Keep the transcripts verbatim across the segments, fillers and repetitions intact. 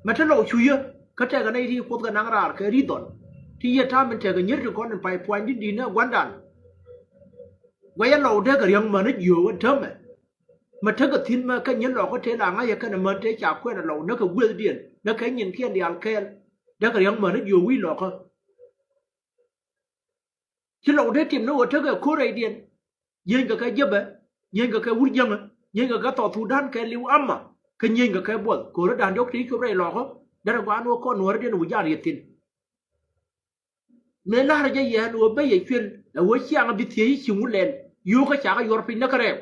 Mɛ te lɔw cu yä kä tɛkɛ nɛy ti Kuoth kɛ naŋ raar kɛ ri̱th ɣɔn. Ti yɛ ta̱a̱ min tɛkɛ nyier ti kɔn in pay puany di̱t di̱t ni ɛ gua̱ndan. Guɛcä lɔw dee kɛ riäŋ mäni jiöök ɛn täämɛ. Mɛ tekɛ thi̱n mɛ kɛ nyin lɔkä tëë la ŋa̱cä kɛnɛ män tëë ca kuɛn ɛ lɔw näkɛ guethdiɛn näkɛ nyinkiɛn diaal kɛɛl. Dee kɛ riäŋ mäni jiöök wi̱i̱ lɔkä. Ci lɔw dee tim ni ɣöö tekɛ ko̱r rɛydiɛn. Nyieenykɛ kɛ jepɛ, nyieenykɛ kɛ wur jiäŋä, nyieenykɛ kɛ thɔɔk thukdan kɛ li̱w ama, kä nyieenykɛ kɛ buɔth. Ko̱r rɔ̱dan diɔ̱k ti cop rɛy lɔkä, derɛ gɔaa ni ɣöö kɔn nuääridiɛn wi̱c jaan yɛ thi̱n. Mëë la̱rä jɛ yɛ ɛn ɣöö ben yɛ cuël ɛ ɣöö ciaŋ bi thiec i̱ ci ŋu lɛl, yio̱o̱kä ca kɛ yuɔr piny näk kärɛw.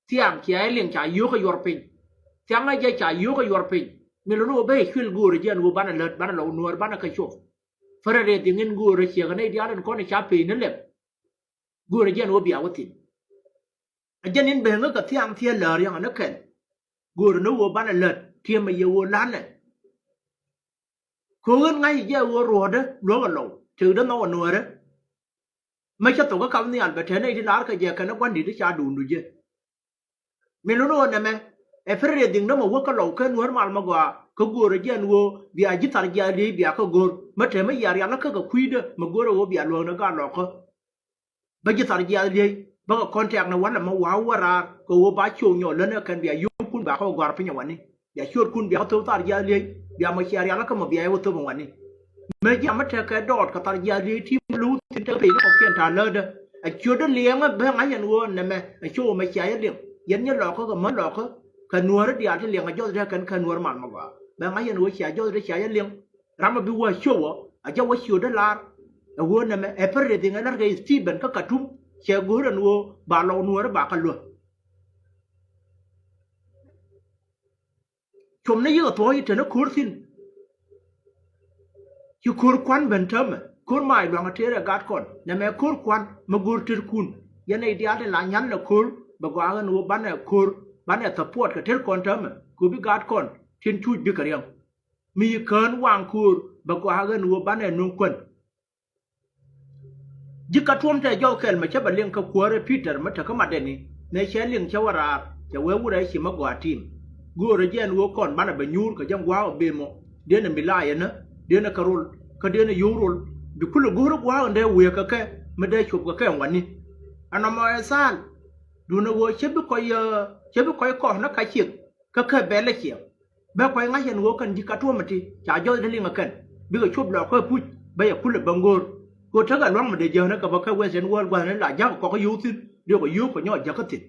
Thiaŋ cia jɛ liŋ ca yio̱o̱kä yuɔr piny. Thiaŋä jɛ ca yio̱o̱kä yuɔr piny. Mëë lo̱n ɣöö ben yɛ cuël göörä jɛ ɛn ɣöö banɛ lät, banɛ lɔw nuäär, banɛ kɛ cop. Fɛrɛ rɛy dhiŋ in göörä ciɛkɛ nɛy diaal in kɔn i̱ ca pec ni lɛp. Göörä jɛ ɛn ɣöö bia wä thi̱n. Ɛ jɛn in beŋä kɛ thiaŋ thiee läär yɛn ɛ ni kɛl. Göörä ni ɣöö banɛ lät tiɛmɛ yɛ ɣöö la̱nɛ. Kɛ ɣöö ɣän ŋa̱c jɛ ɣöö ruɔ̱ɔ̱dä luäk ɛ lɔw, tëkdä nhɔk ɛ nuäärä. Mä cä thok kä kap nhial bɛ te nɛy ti la̱r kɛ jɛ kɛn ɛ gua̱ndi̱t ti ca duundu jɛ. Min lun ɣöö nɛmɛ ɛ pir rɛy dhiŋdä mɛ wä kä lɔw kä nuäär mal mɛ gɔaa, kä göörä jɛ ɛn ɣöö bia ji̱ thar jiath liey bia kä go̱r. Mä te mä yia rial kä kɛ kui̱dä mɛ go̱rä ɣöö bia luäk ni gaat lɔkä. Bä ji̱ thar jiath liey, bä kɛ contact ni wanɛ mɛ wa̱a̱ wä raar kɛ ɣöö ba cio̱w nyɔk länɛ kɛn bia yio̱o̱kun bia kɛ gɔ̱a̱r piny ɛ wani. Bia ciötkun bia kɛ thöp thar jiath liey, bia mɔ cia rial kä mɔ bia yɛ wä thöp ɛ wani. Mëë ji̱ amä tekɛ dɔɔt kɛ thar jiath liey ti mi lo̱w thi̱n tekɛ pec ni kɔ̱kiɛn ta̱a̱ lätdä. Ɛ ciötdä liɛŋä bä ŋa̱c ɛn ɣöö nɛmɛ ɛ cio̱w mɛ cia jɛ liŋ. Yɛn nyɛ lɔkä kɛ män lɔkä kɛ nuäärä diaal ti liɛŋ ɛ jɔthdä kɛn kɛ nuäär mal mɛ gɔaa. Bä ŋa̱c ɛn ɣöö cia jɔthdä cia jɛ liŋ. Ram a bi wä ciöwä a jɛ wä ciötdä la̱r. Ɛ ɣöö nɛmɛ ɛ pär rɛy dhiŋ ɛ la̱rkɛ Stephen kä Katum cɛ go̱o̱r ɛn ɣöö ba lɔw nuäärä ba kɛ luäk. Cuɔmni yikɛ thuɔ̱ɔ̱c i̱ te ni ko̱r thi̱n. Ci ko̱r kua̱n ben täämɛ, ko̱r mac lua̱ŋ a tëër ɛ gat kɔn nɛmɛ ko̱r kua̱n mi go̱r tëërkun. Yɛn nɛy diaal tin la nyal nɛ ko̱r bɛ gɔaa ɣän ɣöö banɛ ko̱r banɛ support kɛ tëër kɔn täämɛ kɛ ɣöö bi gat kɔn tin cuuc bikɛ riäŋ. Mi yi kään waŋ ko̱r bɛ gɔaa ɣän ɣöö banɛ nuŋ kuän. Ji̱ Katuɔm tɛ jɔw kɛl mɛ cä bɛ liŋ kä kuäärä Peter mɛ te kä Madeni. Mëë cɛ liŋ cä wä raar cɛ wee wurɛ ci mɛ gɔaa tim. Göörä jɛ ɛn ɣöö kɔn banɛ bɛ nyuur kɛ jɛ gua̱a̱k ɛ bemɔ. Deenɛ mi la yɛn ɛ deenɛ kɛ rol kä deenɛ yio̱w rol. Bi kulɛ go̱o̱r ɛ gua̱a̱k ɛn dee wëë kɛ kɛ mi dee cop kɛ kɛ ɛn wani. Ɛn nɔmɔ ɛ thaal duundɛ ɣöö cä bi kɔc, cä bi kɔc kɔn ni ka ciek kä kɛ bɛl ɛ ciɛŋ. Bɛ kuac ŋa̱c ɛn ɣöö kɛn Ji̱ Katuɔm ɛ ti ca jɔth dee liŋ ɛ kɛn bikɛ cop lɔɔkä puc bɛ yɛ kulɛ bäŋ go̱o̱r. Kɛ ɣöö tekɛ lua̱ŋ mi dee jäkni kɛ bä kɛ Western world gua̱thni la ja̱k kɔk kä yio̱w thi̱n dee kɛ yio̱w kɛ nyɔɔc jäk kä thi̱n.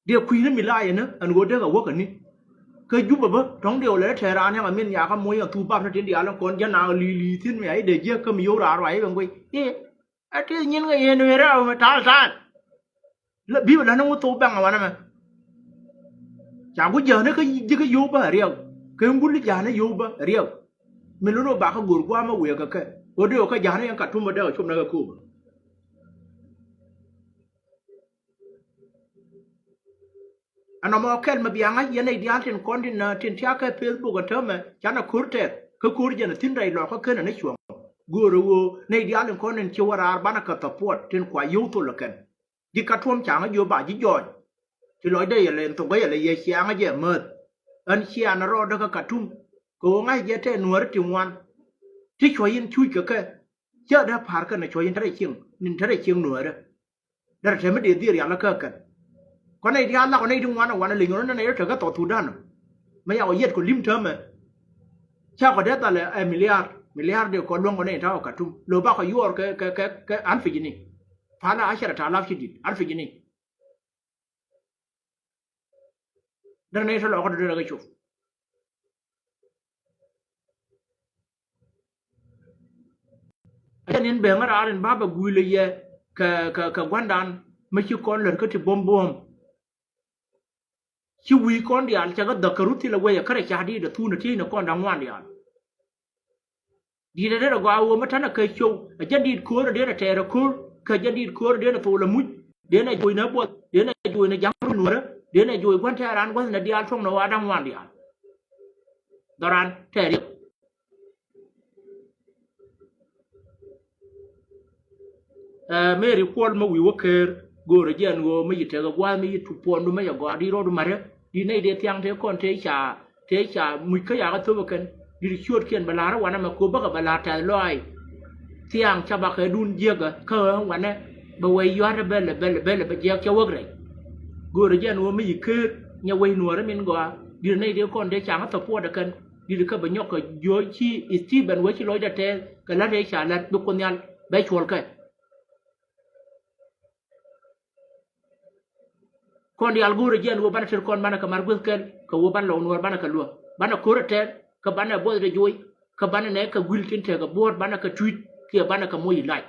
Dee kui̱ni mi la yɛn ɛ ɛn ɣöö dee kɛ wäkäni. Kä Jubɛ bä tɔ̱ŋ dee wä lɛ tɛɛr raan yɛn ɛ min yakä moc ɛn thuk bap ni tin diaal ɛn kɔn jɛ naak li̱i̱ li̱i̱ thi̱n mi a i̱ dee jiäk kä mi yio̱w raar ruac i̱ bɛ guic i̱. A ti nyin kɛ yɛn wëë rɛw mi ta̱a̱l ta̱a̱l. La bi bɛ la̱t ni ŋu thok bɛŋ a wanɛ mɛ. Ca gu jäkni kä ji̱ kä yio̱w bä a riɛk. Kɛ ŋul i̱ jäkni yio̱w bä a riɛk. Mi lun ɣöö bakä go̱o̱r gua̱a̱mä wëë kɛ kɛ ɣöö dee ɣöö kä jäkni yɛn Katum bä dee ɣä cop nɛ kɛ kööbä. Ɛn nɔmɔ kɛl mɛ bia ŋa̱c yɛn nɛy diaal tin kɔn tin, tin tia̱a̱ kɛ Facebook ɛn täämɛ canɛ ko̱r tɛth kä ko̱r jɛn ɛ thi̱n rɛy lɔkä kenɛ ni cuɔ̱ŋ. Göörä ɣöö nɛy diaal tin kɔn tin ci wä raar banɛ kɛ support tin kua yio̱w thol ɛ kɛn. Ji̱ Katuɔm ca̱ŋä jiök ba ji̱ jɔɔc. Ci lɔcdä yɛ lɛ ɛn thok kä yɛ lɛ yɛ ciaŋä jɛ määth. Ɣän ciaŋä rɔɔdä kä Katum kɛ ɣöö ŋa̱c jɛ tɛ nuääri ti ŋuan. Ti cuɔ̱c in cuc kɛ kɛ. Cä dee pa̱a̱r kɛn ɛ cuɔ̱c in te rɛy cieŋ, in te rɛy cieŋ nuäärä. Derɛ te mi dee dhil rial kä kɛn. Kɔn nɛy diaal lak ɔ nɛy ti ŋuan ɛ wanɛ leny ɣän nɛy rɔ te kä South Sudan ɔ. Mi yakɔ yiɛt kɔ li̱m täämɛ. Cakɔ dee dhal ɛ miliar, miliar dee kɔ luäŋ kɔ nɛy ta̱a̱ ɔ Katum lo̱ bakɔ yuɔɔr kɛ, kɛ, kɛ, kɛ alfi jini. Pal a ashara ta alaf shidid, alfi jini. Derɛ nɛy te lɔkä dee derɛ kɛ cop. Ɛ jɛn in ben ŋä raar in ba bɛ gui̱i̱lɛ yɛ kɛ, kɛ, kɛ gua̱ndan mi ci kɔn lät kä ti buɔ̱m buɔ̱m. Ci wi̱i̱ kɔn diaal cɛ kɛ dhäk kɛ ruth thilɛ wecɛ kärɛ ca di̱i̱t ɛ thuun ɛ ti̱eecnɛ kɔn da̱ŋ ŋuan diaal. Di̱i̱t ɛ derɛ gɔaa ɣöö mi ta̱nɛ kɛ cio̱w ɛ jɛn di̱i̱t köör ɛ derɛ tɛɛr ɛ köör kɛ jɛn di̱i̱t köör ɛ derɛ thol ɛ muc. Denɛ joc nɛ buɔth, denɛ joc nɛ ja̱ŋ nuɔ̱rä, denɛ joc gua̱n tɛɛr raan gua̱th nɛ diaal tuɔ̱ŋ nɛ ɣɔaa da̱ŋ ŋuan diaal. Dhɔran tɛɛr yɛ. Ɛ Mary Kuɔl mä wi̱i̱ wä ker go̱o̱rä jiɛn ɣöö mä yi tekɛ gua̱a̱th mä yi tu puɔndu mä yɛ gɔaa di rɔɔdu ma̱rä. Di̱t nɛy dee thiaŋ tëë kɔn tëë ca, tëë ca muc kä yakä thöpä kɛn. Di̱t ciöötkiɛn bɛ la̱r wanɛ mɛ ko̱ bäkɛ bɛ la̱r tɛth lɔaac. Thiaŋ ca bakɛ dun jiäkä kä ɣän wanɛ bɛ wec yua̱t bɛlɛ bɛlɛ bɛlɛ bɛ jiäk cɛ wäk rɛy. Göörä jɛn ɣöö mi yi ker nyɛ wec nuɔ̱ɔ̱rä min gɔaa. Di̱t nɛy dee kɔn dee caŋä thɔpuɔtdɛ kɛn. Di̱t kä bɛ nyɔk kɛ jiööc ci Stephen wec ci lɔcdɛ tɛth kɛ la̱t ëë ca la̱t bi Kuoth Nhial bɛ cuɔl kɛ. Kɔn diaal go̱o̱rä jiɛn ɣöö banɛ tër kɔn banɛ kɛ mar guäth kɛl kɛ ɣöö banɛ lɔw nuɔɔr banɛ kɛ luäk banɛ ko̱rä tɛr kɛ banɛ buɔthdɛ joc kɛ banɛ nɛ kɛ gui̱l tin tekɛ buɔ̱ɔ̱t banɛ kɛ tui̱t kiɛ banɛ kɛ moc i̱ lac.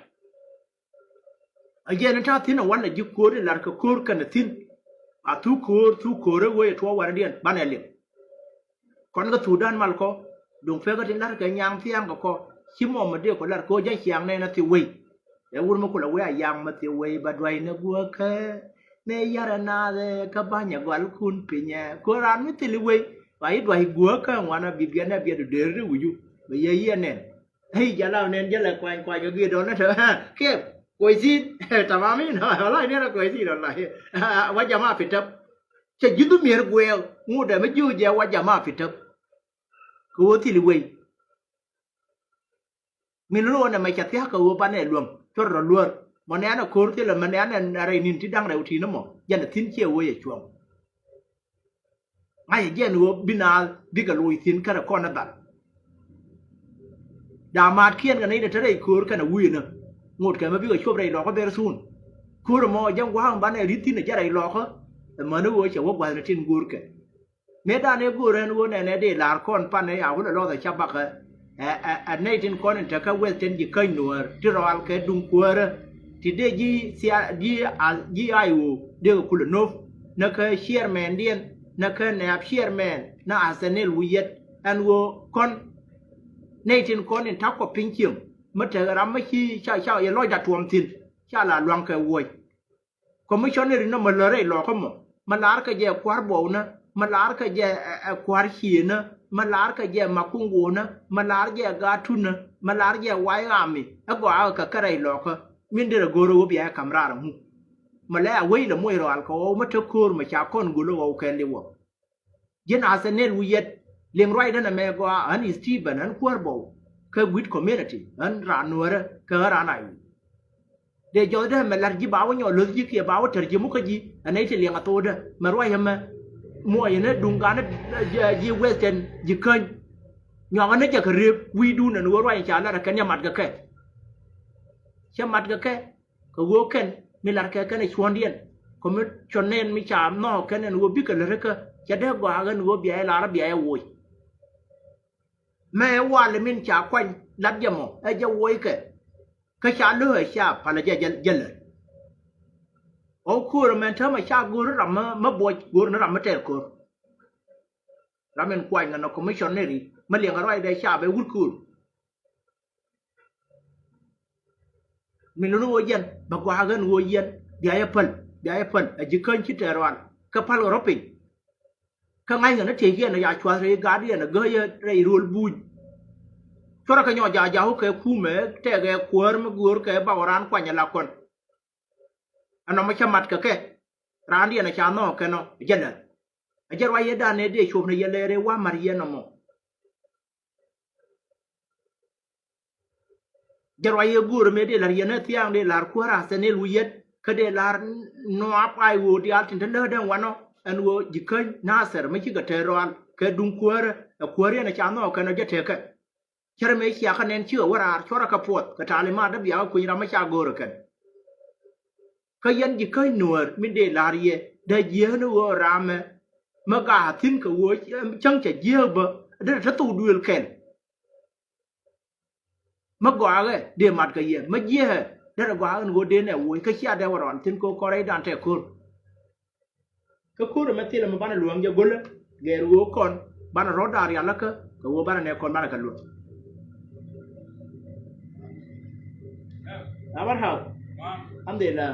A jiɛn in ta̱a̱ thi̱n ɛ wanɛ ji̱ ko̱o̱r in lar kɛ ko̱o̱r kɛnɛ thi̱n. A thuk ko̱o̱r thuk ko̱o̱r ɛ ɣöö yɛ tuɔɔk wanɛ diɛn banɛ liŋ. Kɔn kä Thudan mal kɔ duŋ pek kä tin la̱t kɛ nyaŋ thiaŋ kɛ kɔ ci mɔmɔ dee kɔ la̱t kɛ ɣöö jɛn ciaŋ nɛn a thiw wei. Ɛ wur mi kulɛ wee a yaŋ mi thiw wei bɛ dua̱cnɛ guäkä. Mëë yarɛ naath ɛ kä ba̱nyɛ gɔalkun pinyɛ ko̱ raan mi thil i̱ wei. Ba i̱ dua̱c guäkä ŋuan a bi biɛn ɛ biɛt dee ri wi̱cu bɛ yɛ yiëë nɛn. Ey jalaw nɛn jälɛ kuany kuany kɛ gi̱i̱dɔn ni te kiɛp kuɔy thi̱n. Tamam in wala in yɛn a kuɔy thi̱n wala. Wa jama fi täp. Cɛ ji̱ dhum yɛr guɛɛk ŋut dɛ mi jiök jɛ wa jama fi täp. Kɛ ɣöö thil i̱ wei. Min lo̱o̱n ɛmɛ cɛ thia̱k kɛ ɣöö banɛ luäŋ cuɔt rɔ luäär mɔ nɛ̈ɛ̈n ɛ ko̱r thilɛ mɛ nɛ̈ɛ̈n ɛ rɛy ni̱n ti da̱ŋ rɛw ti̱n ɛmɔ jɛn ɛ thi̱n ciɛ ɣöö yɛ cuɔ̱ŋ. Ŋa̱cä jiɛn ɣöö bi naath bikɛ loc thi̱n kɛnɛ kɔn ɛ dhal. Daamaatkiɛn kɛ nɛy te te rɛy köör kɛnɛ wi̱i̱nä ŋot kɛ mɛ bikɛ cuɔp rɛy lɔkä ber thuun. Köör ɛmɔ jɛn gua̱a̱k mi banɛ ri̱t thi̱n ɛ jɛ rɛy lɔkä. Ɛ mäni ɣöö cɛ wä gua̱thni tin go̱o̱rkɛ. Mëë dan ëë go̱o̱r ɛn ɣöö nɛnɛ dee la̱r kɔn pan ëë a wulɛ lɔthɛ ca bakä. Ɛ, ɛ, ɛ nɛy tin kɔn in tekä wɛth tin ji̱ käny nuäär ti rɔal kɛ duŋ kuäärä. Ti dee ji̱ thia, ji̱ a, ji̱ a ɣöö dee kɛ kulɛ nöp. Näkä chairman-diɛn, näkä nɛɛp chairman, nä Athanel Wiyet, ɛn ɣöö kɔn nɛy tin kɔn in ta̱kɔ piny cieŋ. Mi tekɛ ram mi ci ca, ca yɛ lɔcda tuɔm thi̱n, ca la lua̱ŋ kɛ wuɔ̱c. Commissioner inɔ mɛ lär rɛy lɔkä mɔ, mɛ la̱r kɛ jɛ kua̱r buɔwnä, mɛ la̱r kɛ jɛ, ɛ, ɛ, kua̱r ciënä, mɛ la̱r kɛ jɛ makuŋ guɔnä, mɛ la̱r jɛ gaat tunä, mɛ la̱r jɛ way ɣami, ɛ gɔaa kɛ kɛ rɛy lɔkä, min derɛ go̱o̱rä wä bia ɛ ka̱m raar ɛŋu. Mɛ lɛ a wec lɛ moc rɔal kɛ ɣɔw mɛ te köör mɛ ca kɔn go̱l ɛ ɣɔw kɛn li wä. Ji̱n Athanel Wiyet, liŋ ruacdä nɛmɛ gɔaa ɣän Stephen ɣän kuäär bɔw kä gui̱t community ɣän raan nuäärä kɛ ɣän raan a wi̱i̱. Dee jɔth dee mɛ la̱r ji̱ ba wä nyɔk lo̱th ji̱ kiɛ ba wä tɛr ji̱ mukä ji̱ ɛ nɛy ti liɛŋ a thokdä mɛ ruac ɛmɛ. Muɔc ɛn ɛ duŋ ganä ji̱ western ji̱ käny. Nyuak ɛn ɛ jɛ kɛ rëëp wi̱i̱dun ɛn ɣöö ruac in ca la̱r ɛ kɛn yɛ mat kɛ kɛ. Cɛ mat kɛ kɛ. Kɛ ɣöö kɛn mi la̱rkɛ kɛn ɛ cuɔ̱ndiɛn kɛ mi cuɔ̱n nɛn mi ca nhɔɔk kɛn ɛn ɣöö bikɛ lät kä cɛ dee gɔaa ɣän ɣöö bia yɛ la̱r bia yɛ woc. Mɛ ɛ wal min ca kuany lat jɛ mɔ ɛ jɛ woc kɛ. Kä ca lo̱k ɛ ca palä jɛ jɛ lät. Ɣɔw köör ɛmɛn täämɛ ca go̱o̱r ram mä buɔc go̱o̱r ni ram mä tɛɛr köör. Ram in kuany ŋän ɛ commissioneri mä liɛŋ ɛ ruacdɛ ca bɛ wur köör. Min luni ɣöö yɛn bɛ gɔaa ɣän ɣöö yɛn bia yɛ päl bia yɛ päl ɛ ji̱ käny ci tɛɛr rual kä päl ɣä rɔ piny. Kä ŋa̱c ɣän ɛ tiec yɛn ɛ ya cua̱th rɛy gaat yɛn ɛ gääc yɛ rɛy ruɔl buuc. Cuɔrɛ kɛ nyɔk jaak jaak wä kɛ kumɛ tɛkɛ kuäär mi göör kɛ bak ɣä raan kuany ɛ la kɔn. Ɛnɔmɔ cä mat kɛ kɛ raan diɛn ɛ ca nhɔɔk kɛn ɔ jɛ lɛl. Ɛ jɛ ruac yɛ dan ɛ dee cop ni yɛ lɛɛr ɛ wa mat yɛ nɔmɔ. Jɛ ruac yɛ go̱o̱r mëë dee la̱r yɛn ɛ thia̱a̱ŋ dee la̱r kuäär Athanel Wiyet kä dee la̱r nuaap ay ɣöö diaal tin te läätdä wanɔ ɛn ɣöö ji̱ käny Nathɛr mi cikɛ te rɔal kɛ duŋ kuäärä ɛ kuäär yɛn ɛ ca nhɔɔk kɛn ɔ jɛ tekɛ. Cärɛ mëë ciakä nɛn cikɛ wä raar cuɔrɛ kɛ puɔth kɛ ta̱a̱ limaatdä bia kä kuny ram mi ca go̱o̱r ɛ kɛn. Kä yɛn ji̱ käny nuäär min dee la̱r yɛ dee jiääk ni ɣöö raamɛ mi gaak thi̱n kɛ ɣöö cäŋ cɛ jiääk bä derɛ te thok duëël kɛl. Mi gɔaakä dee mat kɛ yɛ mi jiɛɛ derɛ gɔaakä ni ɣöö dee nɛ woc kä cia dee wä rɔɔn thi̱n kɛ ɣöö kɔn rɛydan tɛ ko̱r. Kä ko̱r ɛmɛ thilɛ mi banɛ luäŋ jɛ go̱lä gɛɛr ɣöö kɔn banɛ rɔ̱ da̱a̱r rialikä kɛ ɣöö banɛ nɛ kɔn banɛ kɛ luäŋ. Abar hau. Alhamdulillah.